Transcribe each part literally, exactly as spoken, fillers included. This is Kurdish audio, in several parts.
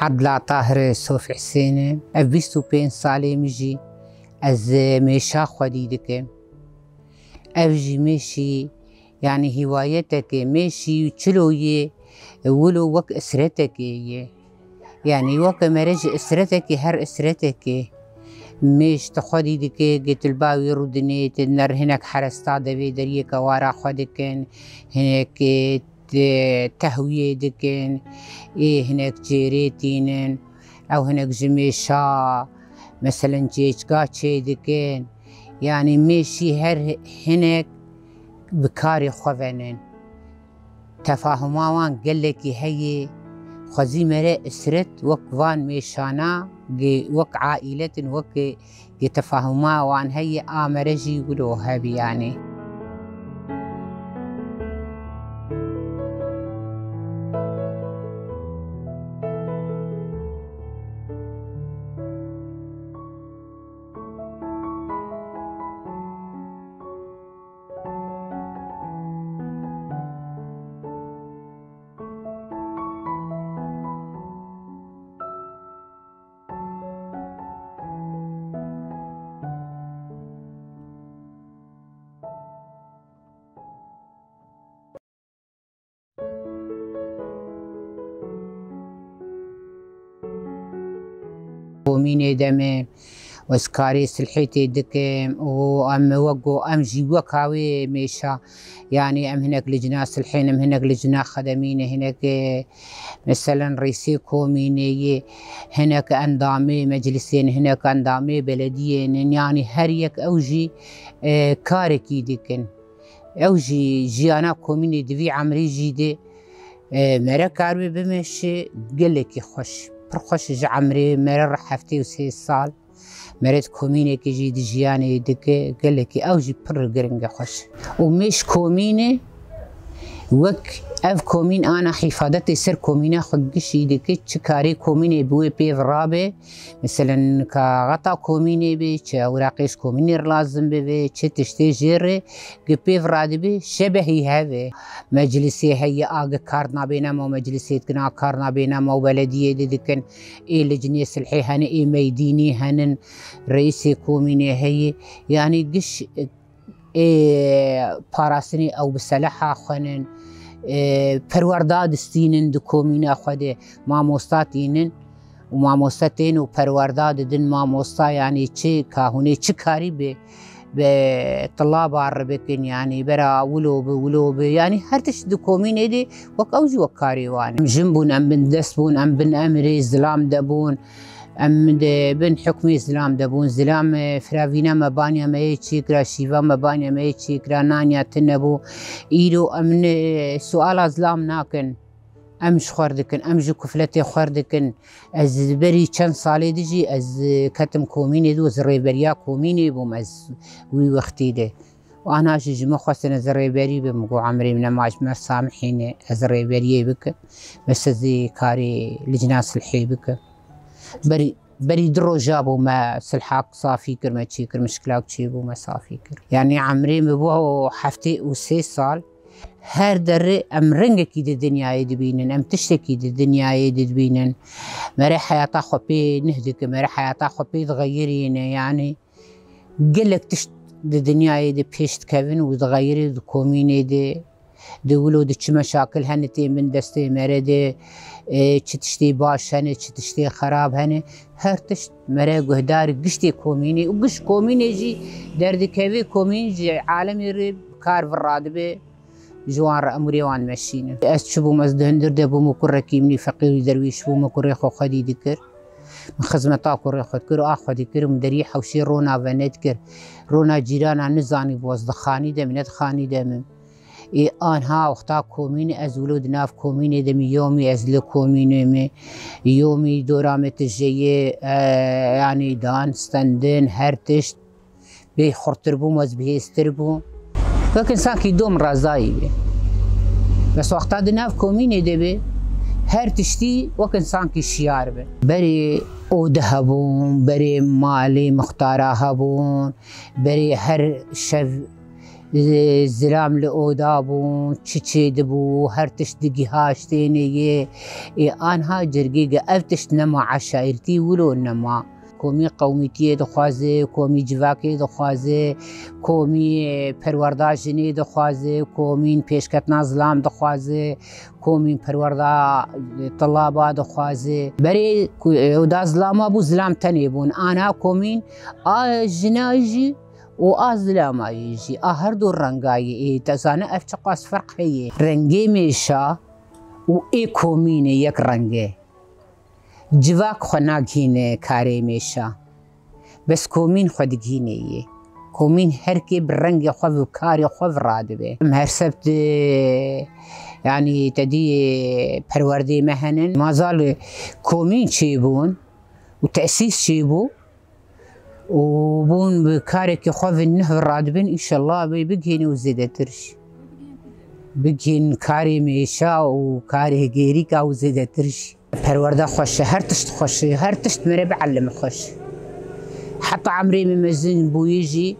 Edla Tahir Sof Husêne, ev bîst û pênc salê min jî ez mêşa xwedî dikim. Ev jî mêşî, yanî hîwayetekê, mêşî çilo yê wilo wek isretekê ye. Yanî weke mere ji isretekê her isretekê mêş tu xwedî dike, gê tu li ba wê rûdinê, tu ner hinek heresta devê deriyê kewara xwe dikin, hinek, e, te-, tehwiyê dikin, ê hinek cêrê tînin, ew hinek ji mêşa, meselen, çêçka çê dikin. Yanî mêşî her hinek bi karê xwe venin. Tefahuma wan gelekî heye. Xwezî mere isret wek van mêşana, gê wek ailetin, wek gê tefahuma wan heye, a mere jî wilo hebî yanî. Komînê de me, ez karê silhê tê dikim û em wek go em jî weka wê mêşa, yanî em hinek licna silhê ne, em hinek licna xedemî ne, hinek, e, meselen rîsê komînê yê, hinek endamê meclisê ne, hinek endamê belediyê ne, yanî her yek ew jî, e, karekî dikin. Ew jî jiyana komînê di vî emrê jî de, e, mere kar wê bimeşe, gelekî xweş, pir xweş ji emrê mere re heftê û sê sal. Mere di komînekê jî di jiyanê dike, gelekî ew jî pir giring e, xweş. Û mêş komînê wek ev komîn ana hîfadetê ser komîna xwe gişî dike, çi karê komînê bi wê pêv rabe, Meselen, ka xeta komînê bê, çi ewraqê ji komînê re lazim bivê, çi tiştê jê re gi pêv radibê, şebehî heve. Meclisê heye, a gi kar nabê nema, meclisê dikin, a kar nabê nema û belediyê de dikin. Ê licnê silhê hene, ê meydînî henin, reîsê komînê heye. Yanî giş ê parastinê ew bi seleha xwenin, ê perwerda distînin di komîna xwe de, mamosta tînin û mamoste tên û perwerda didin mamosta, yanî çi ka hûn ê çi karî bi, bi tilaba re bikin, yanî bera wilo bi, wilo bi, yanî her tişt di komînê de wek ew jî wek karê wan e. Em jin bûn, em bindest bûn, em bin emrê zilam de bûn. Em di bin hukmê zilam de bûn. Zilam, e, firavîna me baniya me yê çêkira, şîva me baniya me yê çêkira, naniya tune bû. Îro em ne, e, suala zilam nakin. Em ji xwe re dikin, em ji kufletê xwe re dikin. Ez berî çend salê dijî ez, e, ketim komînê de û ez rêberiya komînê bûm ez wî wextî de. Û ana jî ji min xwestin ez rêberî bim, got, "Emrê min nema ji me samihîne, ez rêberiyê bikim." Bes ez ê karê licna silhê bikim. Berî, berî du roja bû me silhak safî kir, me çê kir, mişkilak çêbû, me safî kir. Yanî emrê min bû heftê û sê sal. Her derê em rengekî di dinyayê dibînin, em tiştekî di dinyayê dibînin. Mere heyata xwe pê nih dikin, mere heyata xwe pê dixeyirîne, yanî Gelek tişt di dinyayê de pêş dikevin û dixeyirê di komînê de, di wilo di çi meşakil hene tê bin destê mere de, e, çi tiştê baş hene, çi tiştê xerab hene, her tişt mere guhdar giştê komînê û giş komînê jî derdikeve, komîn ji alemê re bi kar vir radibe. Ji wan re em û rê wan meşînin. Ez çi bûm, ez di hundir de bûm û kurekî min î feqîr û derwîş bûm û kurê xwe xwedî dikir. Min xizmeta kurê xwe dikir û a xwedî kir û min deriyê hewşê rona ve nedikir. Rona cîrana nizanî bû, ez di xanî de min, ne di xanî de min. Ê anha wexta komînê, ez wilo di nav komînê de min, yomî ez li komînê me, yomî dora me tijeyê, e, yanî dan, stendin, her tişt. Bê xurtir bûm, ez bihêztir bûm. Wek insankî dom razayî bê. Bes wexta di nav komînê de bê, her tiştî wek insankî şiyar be. Berê ode hebûn, berê malê muxtara hebûn, berê her şev Zilam li oda bûn, çi çêdibû, her tişt digiha ji tênê yê. Ê, anha cirgê ge ev tişt nema, eşaîrtî wilo nema. Komî qewmîtiyê dixwaze, komî civakê dixwaze, komî, e, perwerda jinê dixwaze, komîn pêşketina zilam dixwaze, komîn perwerda, e, tilaba dixwaze. Berê ku, e, oda zilama bû, zilam tenê bûn. Ana komîn a jina jî û a zilama yê jî, a her du renga yê. Ê, te zane ev çiqas ferq heye. Rengê mêşa û ê komînê yek reng e. Civak xwe nagihîne karê mêşa. Bes komîn xwe digihîne yê. Komîn her kê bi rengê xwe, bi karê xwe ve radibe. Em her sebt, e, yanî te dî, e, perwerdê me henin. Mazal komîn çêbûn û tesîs çêbû û bûn bi karekî xwe ve nuh ve radibin. Înşellah bê bigihîne û zêdetir jî. Bigihîn karê mêşa û karê gêrîka û zêdetir jî. Perwerde xweş e, her tişt xweş e, her tişt mere bielime xweş. Heta emrê min mezin bûyî jî,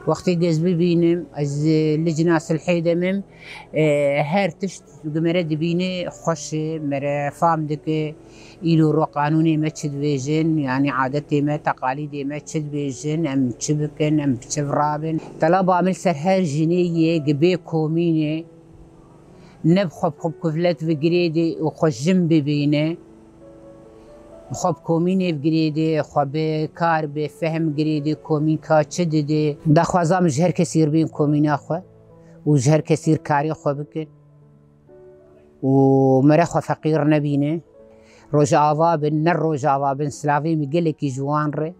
wextê ez bibînim, ez, e, licna silhê de mim, e, her tişt mere dibîne xweş e, mere fam dike, îro ro qanûnê me çi dibêjin, yanî adetê me, teqalîdê me çi dibêjin, em çi bikin, em bi çi virabin. Telaba min ser her jinê yê gi bê komînê, ne bi xwe bi xwe bi kuvlet ve girêdê û xwe jin bibîne. Xwe bi komînê ve girêdê, xwe bi kar, bi fehm girêdê, komîn ka çi didê. Daxwaza min ji her kesî re bîn komîna xwe û ji her kesî re karê xwe bikin û mere xwe feqîr nebîne. Rojava bin, ne rojava bin, silavê min gelekî ji wan re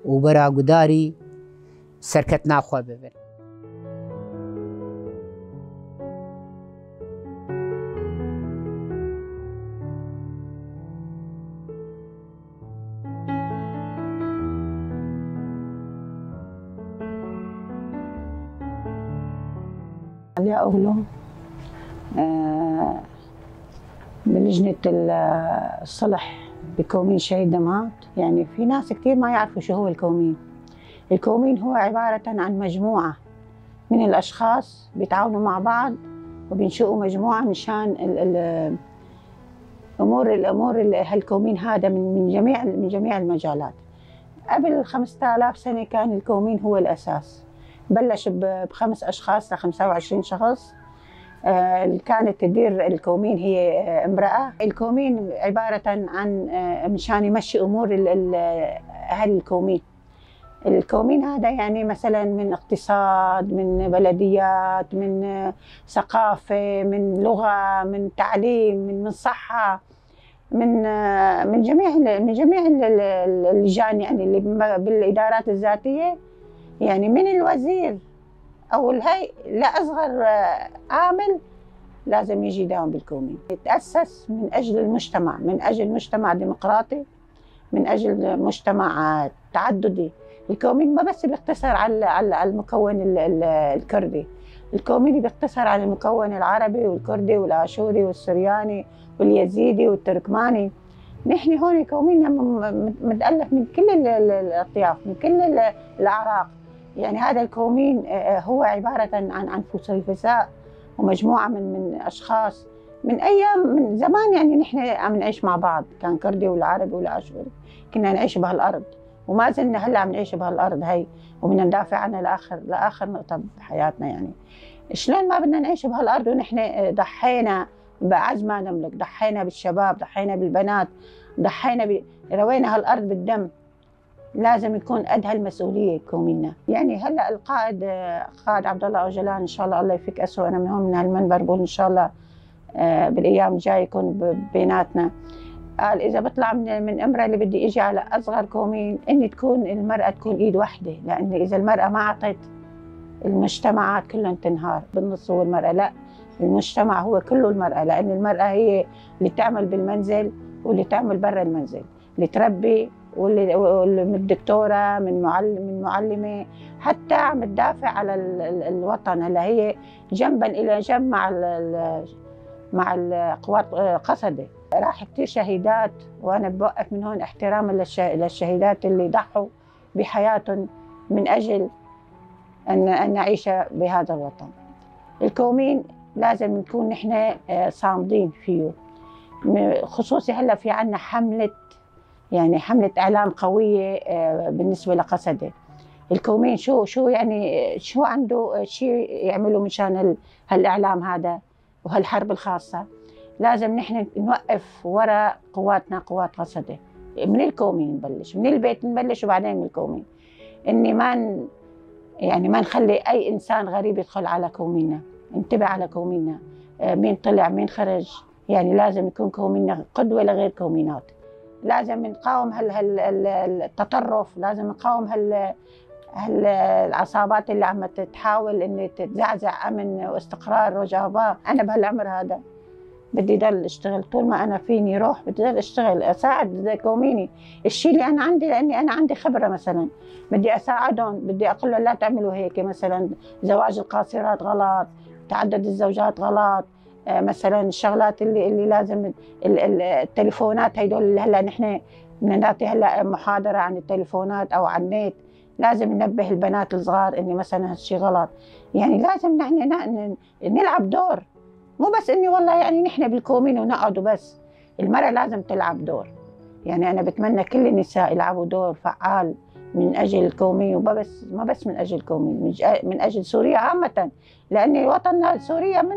û bera gudarî serketina xwe bibin. عليا أغلو، آه، بلجنة ال-، الصلح بكومين شهيد دمهات. يعني، في ناس كتير ما يعرفوا شو هو الكومين. الكومين هو عبارة عن مجموعة من الأشخاص بيتعاونوا مع بعض وبينشئوا مجموعة مشان ال-، ال-، أمور، الأمور ال-، هالكومين هذا من، من جميع، من جميع المجالات. قبل خمسة آلاف سنة كان الكومين هو الأساس. بلش ب-، بخمس أشخاص لخمسة وعشرين شخص. آه، اللي كانت تدير الكومين هي، آه، امرأة. الكومين عبارة عن، آه، مشان يمشي أمور ال-، ال-، أهل الكومين. الكومين هذا يعني مثلًا من اقتصاد، من بلديات، من، آه، ثقافة، من لغة، من تعليم، من، من صحة. من، من جميع ال-، من جميع ال-، ال-، ال-، اللجان، يعني، اللي بم-، بالإدارات الذاتية، يعني، من الوزير أو الهيئة لأصغر، آه، عامل لازم يجي يداوم بالكومين. يتأسس من أجل المجتمع، من أجل مجتمع ديمقراطي، من أجل مجتمع، آه، تعددي. الكومين ما بس بيقتصر على، على، على المكون ال-، ال-، الكردي. الكومين بيقتصر على المكون العربي والكردي والآشوري والسرياني واليزيدي والتركماني. نحن هون كومينا م-، م-، متألف من كل ال-، ال-، الأطياف، من كل ال-، الأعراق. يعني هذا الكومين، آه، آه، هو عبارة عن، عن فسيفساء ومجموعة من، من أشخاص من أيام، من زمان. يعني نحن عم نعيش مع بعض، كان كردي والعربي والآشوري، كنا نعيش بهالأرض، وما زلنا هلأ عم نعيش بهالأرض هاي، وبدنا ندافع عنها لآخر، لآخر نقطة بحياتنا. يعني شلون ما بدنا نعيش بهالأرض ونحن، آه، ضحينا بأعز ما نملك، ضحينا بالشباب، ضحينا بالبنات، ضحينا ب-، روينا هالأرض بالدم. لازم يكون قد هالمسؤولية يكون منا. يعني هلأ القائد، آه، قائد عبد الله أوجلان، إن شاء الله الله يفك أسره، أنا من هون من هالمنبر بقول إن شاء الله، آه، بالأيام الجاية يكون ب-، بيناتنا. قال: "إذا بطلع من، من إمرة اللي بدي إجي على أصغر كومين، إني تكون المرأة تكون إيد وحدة، لأن إذا المرأة ما عطت، المجتمعات كلهم تنهار." بالنص هو المرأة، لا، المجتمع هو كله المرأة، لأن المرأة هي اللي تعمل بالمنزل واللي تعمل برا المنزل، اللي تربي واللي، واللي من دكتورة، من معل-، من معلمة، حتى عم تدافع على ال-، ال-، الوطن. هلا هي جنبا إلى جنب مع ال-، ال-، مع القوات، آه، قسدة. راح كتير شهيدات، وأنا بوقف من هون احتراما للش-، للشهيدات اللي ضحوا بحياتهم من أجل أن أن نعيش بهذا الوطن. الكومين لازم نكون نحن، آه، صامدين فيه. م- خصوصي هلا في عنا حملة، يعني حملة إعلام قوية، آه، بالنسبة لقسدة. الكومين شو شو يعني شو عنده شيء يعمله مشان هال- هالإعلام هذا وهالحرب الخاصة؟ لازم نحن نوقف ورا قواتنا، قوات قسدة. من الكومين نبلش، من البيت نبلش، وبعدين من الكومين. إني ما ن- يعني ما نخلي أي إنسان غريب يدخل على كومينا. انتبه على كومينا، آه، مين طلع، مين خرج. يعني لازم يكون كومينا قدوة لغير كومينات. لازم نقاوم هال هال ال- ال- التطرف، لازم نقاوم هال هال العصابات اللي عم تحاول إن تزعزع أمن واستقرار روجافا. أنا بهالعمر هذا بدي ضل أشتغل، طول ما أنا فيني روح بدي ضل أشتغل، أساعد كوميني الشيء اللي أنا عندي، لأني أنا عندي خبرة. مثلًا بدي أساعدهم، بدي أقول لهم: "لا تعملوا هيك"، مثلًا زواج القاصرات غلط، تعدد الزوجات غلط، آه، مثلًا الشغلات اللي اللي لازم ال- ال- التليفونات هيدول اللي هلا نحن بدنا نعطي هلا محاضرة عن التليفونات أو عن النت. لازم ننبه البنات الصغار إني مثلًا هالشي غلط. يعني لازم نحن ن- ن- نلعب دور، مو بس إني والله يعني نحن بالكومين ونقعد وبس. المرأة لازم تلعب دور. يعني أنا بتمنى كل النساء يلعبوا دور فعال من أجل الكومين، وما بس ما بس من أجل الكومين، من ج- من أجل سوريا عامة. لأن وطننا سوريا من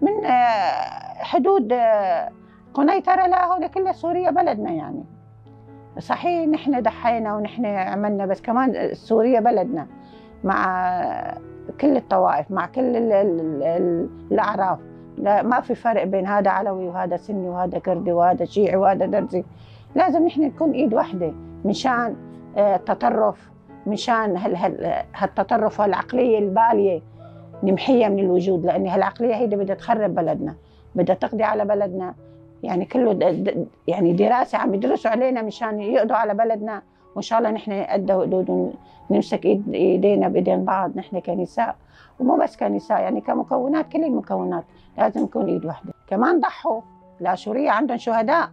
من آه، حدود آه، قنيطرة لهون كلها سوريا بلدنا يعني. صحيح نحن ضحينا ونحن عملنا، بس كمان سوريا بلدنا مع كل الطوائف، مع كل ال- ال- ال- الأعراف. لا، ما في فرق بين هذا علوي وهذا سني وهذا كردي وهذا شيعي وهذا درزي. لازم نحن نكون إيد واحدة مشان آه، التطرف، مشان هال هال هالتطرف والعقلية البالية نمحيها من الوجود، لأن هالعقلية هيدي بدها تخرب بلدنا، بدها تقضي على بلدنا. يعني كله د- د- يعني دراسة عم يدرسوا علينا مشان يقضوا على بلدنا، وإن شاء الله نحن قد وقدود ون- نمسك إيد- إيدينا بإيدين بعض نحن كنساء، ومو بس كنساء، يعني كمكونات، كل المكونات لازم نكون إيد واحدة. كمان ضحوا، الآشورية عندهم شهداء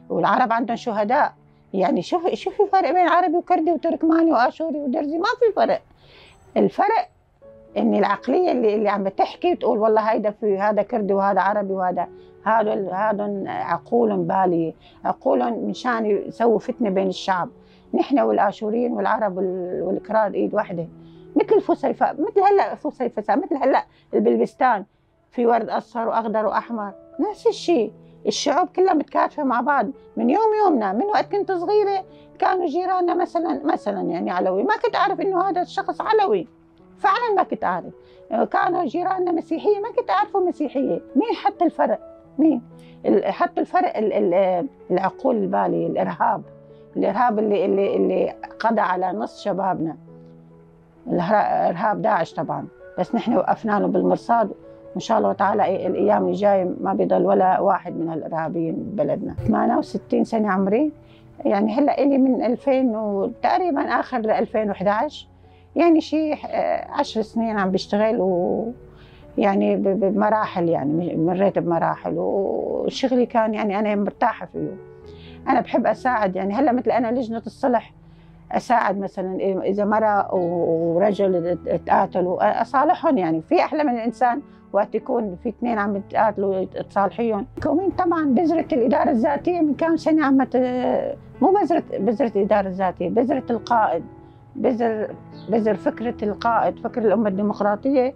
والعرب عندهم شهداء. يعني شو في شو في فرق بين عربي وكردي وتركماني وآشوري ودرزي؟ ما في فرق. الفرق إن العقلية اللي اللي عم بتحكي وتقول: "والله هيدا في هذا كردي وهذا عربي وهذا"، هذول هذول عقولهم بالية، عقولهم مشان يسووا فتنة بين الشعب. نحن والآشوريين والعرب وال- والكراد إيد واحدة، مثل الفسيفاء، مثل هلا فسيفساء، مثل هلا بالبستان في ورد أصفر وأخضر وأحمر، نفس الشيء. الشعوب كلها متكاتفة مع بعض من يوم يومنا. من وقت كنت صغيرة كانوا جيراننا مثلًا، مثلًا يعني علوي، ما كنت أعرف إنه هذا الشخص علوي، فعلًا ما كنت أعرف. كانوا جيراننا مسيحية، ما كنت أعرفه مسيحية. مين حط الفرق؟ مين ال- حط الفرق؟ ال- ال- العقول البالية، الإرهاب، الإرهاب اللي اللي اللي قضى على نص شبابنا. الإرهاب داعش طبعًا، بس نحن وقفنا له بالمرصاد، وإن شاء الله تعالى الأيام الجاية ما بيضل ولا واحد من هالإرهابيين ببلدنا. ثمانية وستين سنة عمري، يعني هلأ إلي من ألفين و- تقريبًا آخر ألفين وحدعش، يعني شي، آه، عشر سنين عم بشتغل و يعني ب- بمراحل، يعني مريت بمراحل، وشغلي كان يعني أنا مرتاحة فيه. أنا بحب أساعد، يعني هلأ مثل أنا لجنة الصلح أساعد مثلًا إذا مرة ورجل تقاتلوا، أصالحهم. يعني في أحلى من الإنسان وقت يكون في اثنين عم يتقاتلوا تصالحيهم؟ كومين طبعًا بذرة الإدارة الذاتية من كام سنة عم ت- مو بذرة، بذرة الإدارة الذاتية، بذرة القائد، بذر بذر فكرة القائد، فكر الأمة الديمقراطية.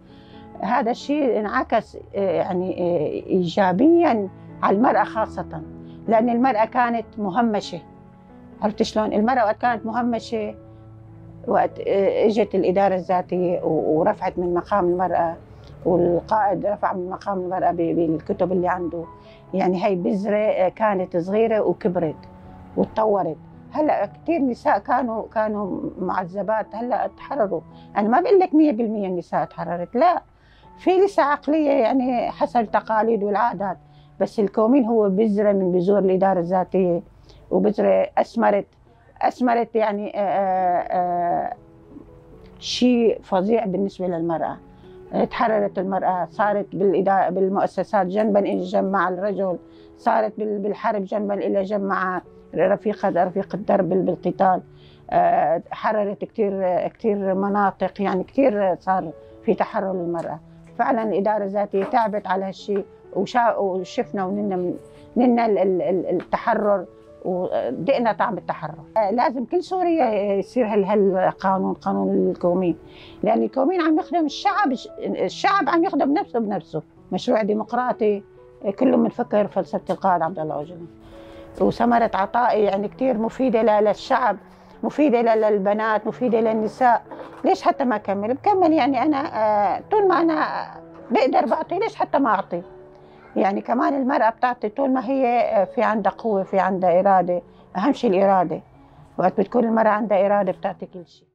هذا الشيء انعكس، آه، يعني، آه، إيجابيًا على المرأة خاصة، لأن المرأة كانت مهمشة. عرفت شلون؟ المرأة وقت كانت مهمشة، وقت، آه، إجت الإدارة الذاتية و- ورفعت من مقام المرأة، والقائد رفع من مقام المرأة ب- بالكتب اللي عنده. يعني هاي بذرة، آه، كانت صغيرة وكبرت وتطورت. هلأ كتير نساء كانوا، كانوا معذبات، هلأ تحرروا. أنا ما بقول لك مية بالمية النساء تحررت، لا، في لسه عقلية يعني حسب التقاليد والعادات، بس الكومين هو بذرة من بذور الإدارة الذاتية، وبذرة أثمرت، أثمرت يعني، آه، آه، آه، شيء فظيع بالنسبة للمرأة. تحررت المرأة، صارت بالإدا- بالمؤسسات جنبًا إلى جنب مع الرجل، صارت بال- بالحرب جنبًا إلى جنب مع رفيقة، رفيق الدرب بال- بالقتال. آه، حررت كتير، كتير مناطق، يعني كتير صار في تحرر للمرأة. فعلًا الإدارة الذاتية تعبت على هالشي، وشا-، وشفنا ونلنا من-، نلنا ال-، ال-، ال-، التحرر، ودقنا طعم التحرر. آه، لازم كل سوريا يصير هال-، هالقانون، قانون الكومين، لأن الكومين عم يخدم الشعب، الشعب عم يخدم نفسه بنفسه. مشروع ديمقراطي، كله منفكر فلسفة القائد عبد الله أوجلان. وثمرة عطائي يعني كتير مفيدة ل-، للشعب، مفيدة ل-، للبنات، مفيدة للنساء. ليش حتى ما أكمل؟ بكمل، يعني أنا، آه، طول ما أنا بقدر بعطي، ليش حتى ما أعطي؟ يعني كمان المرأة بتعطي طول ما هي، آه، في عندها قوة، في عندها إرادة. أهم شي الإرادة. وقت بتكون المرأة عندها إرادة بتعطي كل شي.